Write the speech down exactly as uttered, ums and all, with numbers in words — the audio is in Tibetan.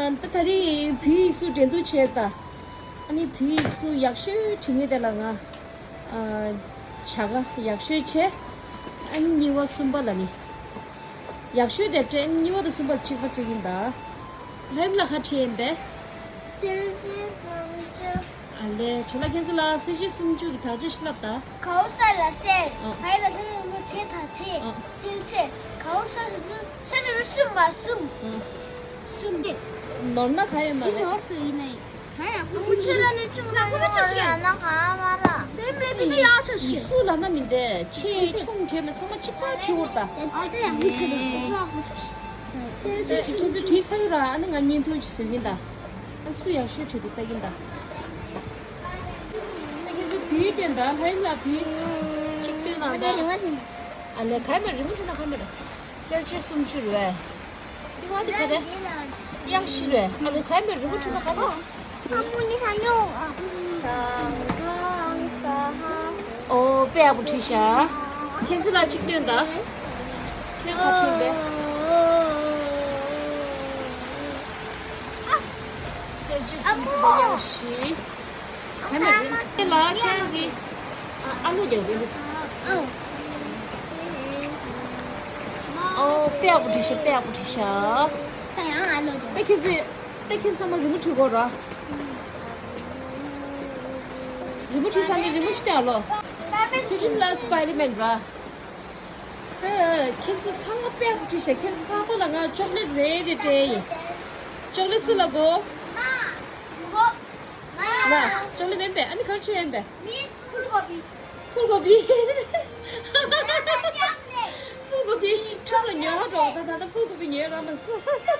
ད་ད་རེས་བོད་ཡིག་གཟུགས་འགྲན་བསྡུར་བྱས་ད། ཨ་ནི་བོད་ཡིག་གཟུགས་ཡག་ཤོས་བྲིས་མཁན་དེ་ལ་ང་ཨ་བྱ་དགའ་ཡག་ཤོས་བྱས། ཨ་ནི་གཉིས་པ་གསུམ་པ་ལ་ནི། ཡག་ཤོས་དེ་སྤྲད། ཨ་ནི་གཉིས་པ་དང་གསུམ་པ་གཅིག་པ་སྤྲད་ཡིན་ད། ལྷ་ཡུམ་ལགས་ག་བྲིས་ཡིན་པས། སེམས་ཅན་སུམ་ཅུ། ཨ་ལས། ཇོ་ལགས་ཁྱེད་ཚོ་ལ་གསལ་བྱེད་སུམ་ཅུ་གི་དག་ཆ་ཞིག་ལབ་ད། གའུ་ས་ལ་གསལ། ཨ། བའི་ལ་ས་ལ་ལུ་བྱེ་ད་བྱེད། ཨ། གསལ་བྱེད། གའུ་ས་ཞབས་ཀྱུ་ས་ཞབས་ཀྱུ་སུམ་པ་སུམ། ཨ། སུམ། ནོར་ན་ག་ཡོད་མ་རེད། ནོར་སུ་ཡིན་ནའི། ད་ཡག་པོ་ཆུ་ར་ནི་ཆུ་ལ་ཡོང་བ་ཡང་ན་ག་མ་ར། དེ་མེད་པའི་ཡག་ཆ་ཞིག་ཡིག་གཟུགས་ལ་ན་མི་འདྲ། ཆེ་ཆུང་བྲལ་མེད། ཚང་མ་གཅིག་པ་བྲིས་འོར་ད། ཨ་དེ་ཡག་པོ་ཆེ་འདུག་ཡག་པོ་ཆེ། ཁྱེད་ཚོ་བྲིས་ཚར་ཡོད་ར། ཨ་ནི་ང་བརྙན་ཐུང་ཞིག་བཟོ་གིན་ད། ཨ་སུ་ཡག་ཤོས་བྲིས་འདུག་ལྟ་གིན་ད། ཨ་ཁྱེད་ཚོ་བུའི་སྟེང་ད་ལྷ་ཡུམ་ལགས་བུའི་གཅིག་སྟོན་ན་ད། ཨ་ལས་ག་མེད་རི་མོ་བྲིས་ན་ག་མེད་ར། གསལ་བྱེད་སུམ་ཅུ་རེད། འདི་བ་འདི་ག་རེ། གཡག་ཤི་རེད། ཨ་ནི་ག་མེད་རི་མོ་བྲིས་ན་ག་མེད། ཨ་མོ་ནི་ས་ཉོ། ཨོ་དཔེ་ཡག་པོ་བྲིས་ཤག་ཁྱེད་ཚོ་ལ་གཅིག་སྟོན་ད། ཁྱེད་ག་བྲིས་པས། གསལ་བྱེད་སུམ་ཅུ་དང་གཡག་ཤི། ག་ནས་རེད། དེ་ལ་ཁྱེད་རང་གི་ཨ་ཨ་ལོ་རྒྱག་དགོས་འདུག་ཨོ། ཨོ་དཔེ་ཡག་པོ་བྲིས་ཤག་དཔེ་ཡག་པོ་བྲིས་ཤག་ད་ཡང་ཨ་ལོ་རྒྱག་ད་ཁྱེད་ཚོས་ད་ཁྱེད་ཚང་མ་རི་མོ་བྲིས་དགོས་ར། རི་མོ་བྲིས་ཚར་ནས་རི་མོ་བྲིས་ཏེ་ཨ་ལོ། ཚེ་རིང་ལ་སི་པའི་ཌར་མེན་ར། ད་ཁྱེད་ཚོ་ཚང་མ་དཔེ་ཡག་པོ་བྲིས་ཤག་ཁྱེད་ཚོ་ཚང་མ་ལ་ང་ཅོག་ལེ་ཊི་རེ་རེ་སྤྲད་ཡིན། ཅོག་ལེ་ཊི་སུ་ལ་དགོས། ང་། ཅོག་ལེ་ཊི་མིན་པས། ཨ་ནི་ག་རེ་བྱེད་ཡིན་པས། ཕུལ་གོ་པི། ཕུལ་གོ་པི། ཕུལ་གོ་པི་ཁྲོམ་ལ་ཉོ་བ་འགྲོ། ད་ད་ད་ཕུལ་གོ་པི་ཉོས་རག་མ་སོང་།